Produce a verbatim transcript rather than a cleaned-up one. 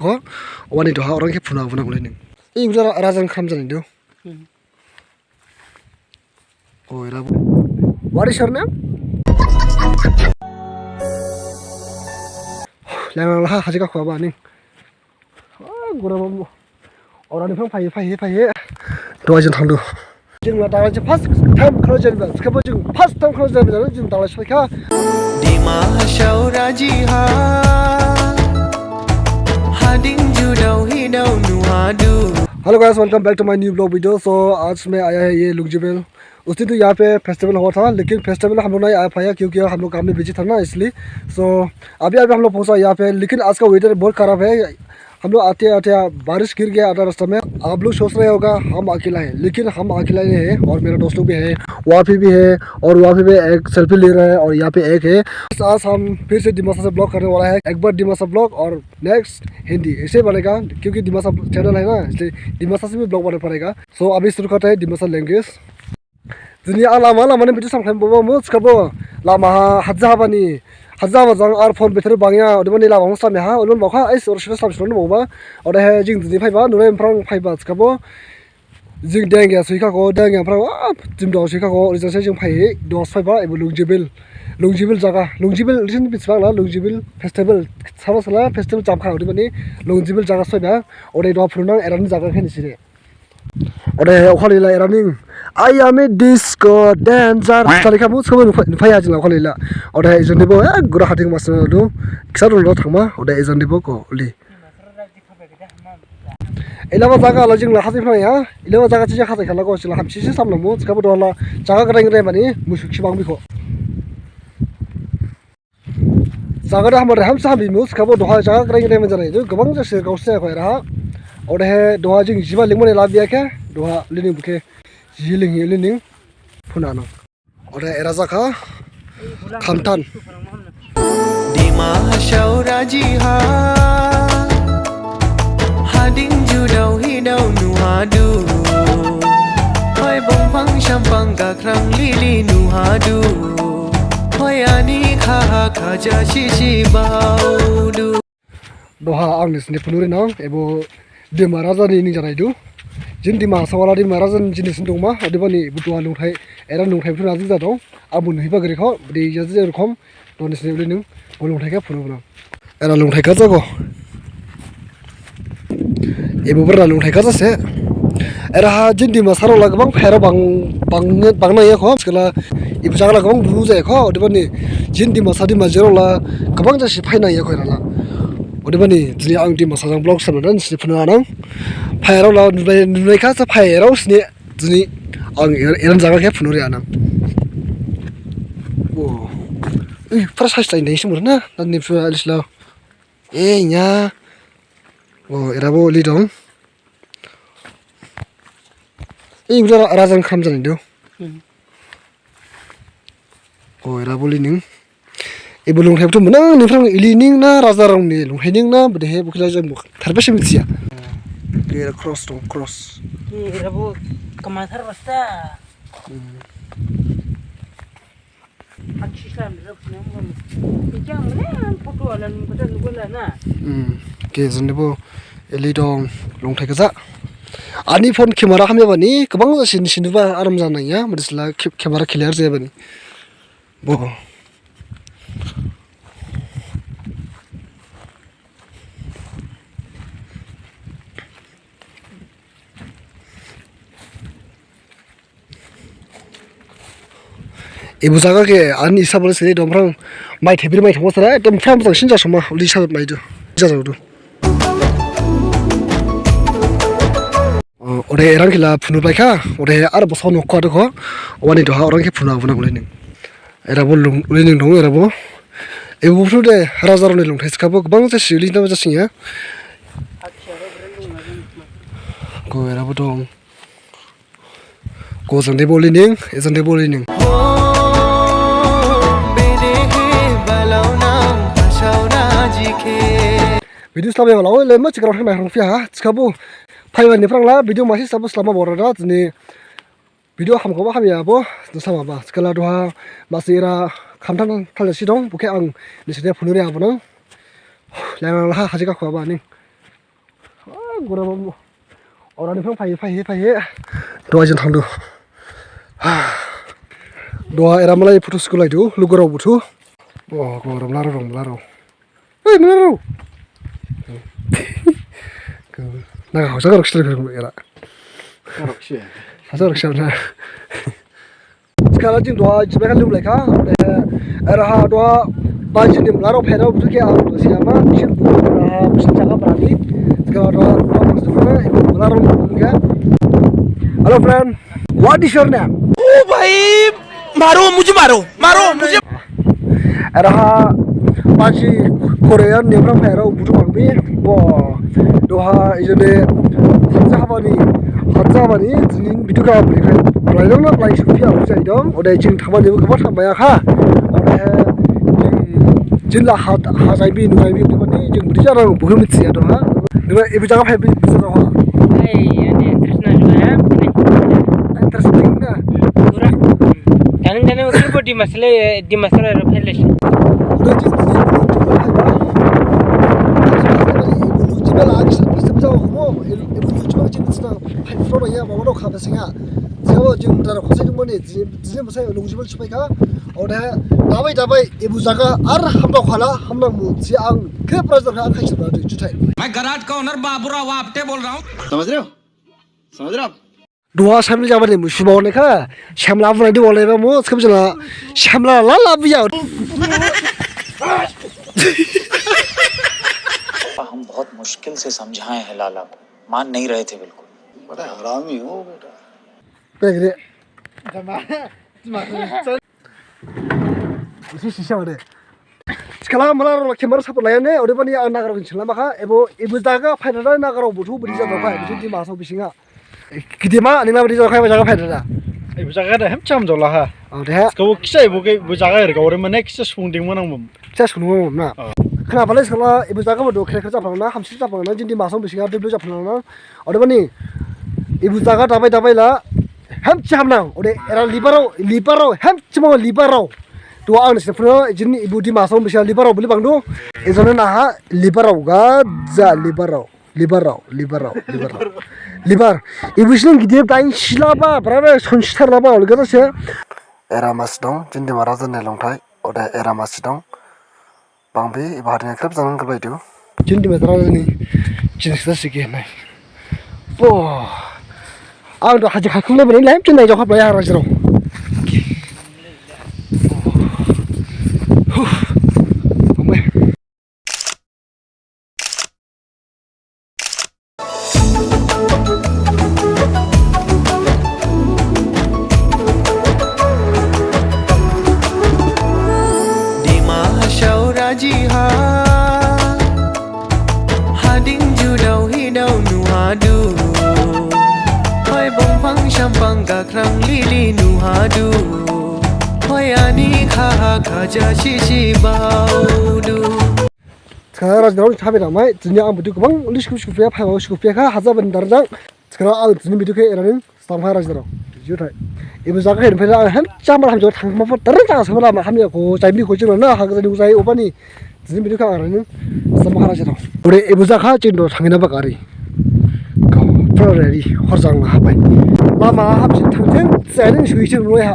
Kho, wani duha orang khe phunu abu nang le ning. Ih, uda ra-, raja ni khram jani du. Hmm. Oh, era bo. What is your name? Lang lang la, haji ka khwa ba ning. Ah, gura ba mo. Ora ni phang phai, phai, phai. Duha jing thang du. Jing la dala je first time khro jen ba. Skabo jing first time khro jen ba, jing dala soi kha. Dima Hasao raji ha. Hading judau hidau nuhadu. Hello guys, welcome back to my new vlog video. So आज मैं आया है ये लुंगजीबिल। उस दिन तो यहाँ पे फेस्टिवल हुआ था, लेकिन फेस्टिवल हम लोग नहीं आ पाया क्योंकि हम लोग काम में बिजी था ना, इसलिए। सो अभी अभी हम लोग पहुँचा यहाँ पे, लेकिन आज का वेदर बहुत खराब है। हम लोग आते आते बारिश गिर गया आधा रास्ता में। आप लोग सोच रहे होगा हम अकेला है, लेकिन हम अकेला नहीं है, और मेरा दोस्त लोग भी है, वहाँ पे भी है, और वहाँ पे भी एक सेल्फी ले रहा है, और यहाँ पे एक है। आज हम फिर से दिमासा से ब्लॉग करने वाला है, एक बार दिमासा ब्लॉग और नेक्स्ट हिंदी ऐसे बनेगा, क्योंकि दिमासा चैनल है ना, इसलिए दिमासा से भी ब्लॉग बनाना पड़ेगा। सो अभी शुरू करते हैं Dimasa language. Jini a lama lama ni video samkhlai bobo mu skabo lama ha hadja habani hadja haba jang ar phone battery bangya odebani lama mu samya ha olon bokha ais or sura samsung no boba. Odehe jing jini phaiba nulai phrang phaiba skabo jing dengya suikha ko dengya phrang a jim dong suikha ko orijang sai jing phai dos phaiba ebo Lungjibil Lungjibil jaga Lungjibil rijin bisbang la Lungjibil festival sama sala festival jamkha odebani Lungjibil jaga soiba ode do phunang erani jaga khe nisire. Ode okhalila eraning I am a disco dancer. Tali kamu skabo nuphai nuphai ajila okhalila. Ode ejandi bo eh gura hating masna du. Kisa dulu thangma ode ejandi bo ko uli. Ilama jaga la jingla hasi phna ya. Ilama jaga chija hasi khala ko sila hamsi si samna mu skabo dola jaga gdang gdang mani musuk sibang bikho. Jaga da hamar hamsa hambi mu skabo doha jaga gdang gdang manjanai du gabang jase gaose ko era. Odehe doha jing jiba lingmane labiya khe doha lining bukhe ji ling hi lining phuna nang. Ode era jakha khamthan. Dima Hasao raji ha hading judau hidau nuhadu. Hoi bongphang sampang gakrang lili nuhadu. Hoi ani khaha khaja sisi baodu. Doha ang nisini phunuri nang ebo Dima raja ni ning janai du. Jin Dima Hasao la Dima raja ni jinis dongma odebani butua lungthai era lungthai phuna jing jadong. Abu nuhiba gari kho de jaje rokom. Doni sini uli ning bo lungthai kha phunu nang. Era lungthai kha jago. Ebo bra lungthai kha jase. Era ha jin Dima Hasao la gabang phaira bang bang bang nang ya kho. Skala ebo jaga la gabang buru jaya kho. Odebani jin Dima Hasao Dima jero la gabang jasi phai nang ya kho era la. Odebani jini ang Dima Hasao jang vlog samna dan sini phunu nang. Phaira la nunai nunai kha sa phaira sini. Jini ang er-, eran jaga khe phunuri anang. Wo. Ui, pura size lain dai sumur na. Dan ni pura alis la. Eh, nya. Wo, era bo li dong. Eh, uda ra-, raja ni khram jani du. Hmm. Wo, era bo li ning. Ebo lungthai buthu mwnang niphrang ili ning na raja rong ni lungthai ning na bedehe bukila jang buk tharba se mithiya. Ke era cross dong cross. Ke era bo kamathar basta. Hmm. Aksi slam rap na mo. Ijang mane an photo alan kota nugola na. Hmm. Ke jende bo ili dong lungthai gaja. Ani phone camera hamya bani gabang jasi ni sinuba aram janaiya madisla ke-, camera clear jaya bani. Bo. Ebo jaga khe ani hisab le sini dongphrang mai thebri mai thangma sara ekdom phrang jang sinja soma uli hisab mai du. Jajaodu. O, ode erang khela phunu baikha, ode ar bosa nokha dokho, wani doha orang khe phunu abuna ulai ning. Era bo lung, ulai ning dong, era bo. Ebo phunu de raja roni lungthai skabo, gabang jasi uli nama jasi ya. Ko era bo dong. Ko jang de bo uli ning, e jang de bo uli ning. Video slamai wala, o, le ma chikrao thang nai rong phi ha, chikabo. Phaiba ni phrang la, video masi sabo slama bora da, jini video hamkho ba hamya bo, jini sama ba. Chikala doha, masi era, khamthan thal si dong, bokhe ang, nisine phunuri abo nang. Lang lang la, haji ka khwa ba ning. Gora bamu. Ora ni phang phai, phai, phai. Duha jing thangdu. Duha era malai photo school laidu, lugurao buthu. Oh, gora mlarao, mlarao. Hei, mlarao. Naga hausa garok sila garok era. Garok sila. Hausa garok sila. Skala jing duha jibai kha lumlaikha, ode, eraha duha ba jini mlarao phairao buthu khe ang duha siyama, bisin bu, eraha bisin jaga brani. Skala duha, duha buthu khe, mlarao buthu khe. Hello friend, what is your name? ओ भाई, मारो, मुझे मारो, मारो, मुझे Eraha baji Korea ni phrang phairao buthu bangbi bo duha ijole hapsa habani, hapsa habani jini video kha bri khai blaidong na blai suphiya jaidong. Ode jing thamani bo gaba thambaya kha. Ode jing, jing la ha, hajaibi nujaibi odebani jing bri jarang bukhe mithiya duha. Nima ebo jaga phaibi bisa duha. Ei, ani interest na jua ya. Interesting na. Pura. Tani tani usi bo di masle, di masle ro phelesi. Ode dabai dabai ebo jaga ar hamdao khala hamdao mu si ang khe prize dorkha ang khaisi ba juthai. मैं गराज का ओनर बाबूराव आपटे बोल रहा हूँ। समझ रहे हो? समझ रहे हो आप? Duha samla jabani musi baone kha, samla abunai di bole ba mo, skam jala, samla la la biya. हम बहुत मुश्किल से समझाए हैं लाला को, मान नहीं रहे थे बिल्कुल। बड़ा हरामी हो बेटा। Pegre. Isi sisa ode. Skala mlarao la camera support laya ne, odebani ang nagarao gini sila makha, ebo, ebo jaga phaidada nagarao buthu bri jadao khai, buthu Dima Hasao bisinga. Gidima, ningla bri jadao khai, ebo jaga phaidada. Ebo jaga da hem cham jola ha. Ode ha. Skabo kisa ebo khe, ebo jaga er gaore mane kisa sungding manang bum. Kisa sungding manang bum na. Khna phalai skala, ebo jaga bo do khere khere japhalangna, hamsi japhalangna, jini Dima Hasao bisinga, deblo japhalangna. Odebani, ebo jaga dabai dabai la, Hem chamnang, ode era libarao, libarao, hem chimang libarao. Duha ang nisi phunu, jini ebo Dima Hasao bisi libarao bili bangdu. Ejone naha libarao gaja libarao, libarao, libarao, libarao. Libar. Ebo sining gidip dain silaba, brabe sonsitar laba, olgada se. Era masi dong, jini Dima raja ni longthai, ode era masi dong. Bangbi, eba hading khrip janang khlaidu. Jini Dima rajani, jini sida sigi nai. Bo, ang do haji hakhung le bani laim jini jawab lai ha rajirao. Huh, bangbi. Dima Hasao raji ha, hading judao hidao nuhadu. Hoi bongphang sampang gakrang lili nuhadu. Hoi ani khaha khaja sisi baodu. Thikha rajirao ni thabi dangmai, jini ang bidi gabang uli sukhu sukhu phiya, phaiba sukhu phiya kha, haja bani darjang. Thikha ang jini bidi khe eraning, stam kha rajirao. Juthai. Ebo jaga khe phai ang hem chamar ham jaga thangma pho, darjang jaga sama lama hamya kho, jaimi kho jini na, ha jani ujai obani. Jini bidi khe eraning, stam kha rajirao. Ore ebo jaga jing do thangina bagari. Kau, pro ready, horjang habai. Lama hamsi thangtheng, jaining sui sui roi ha.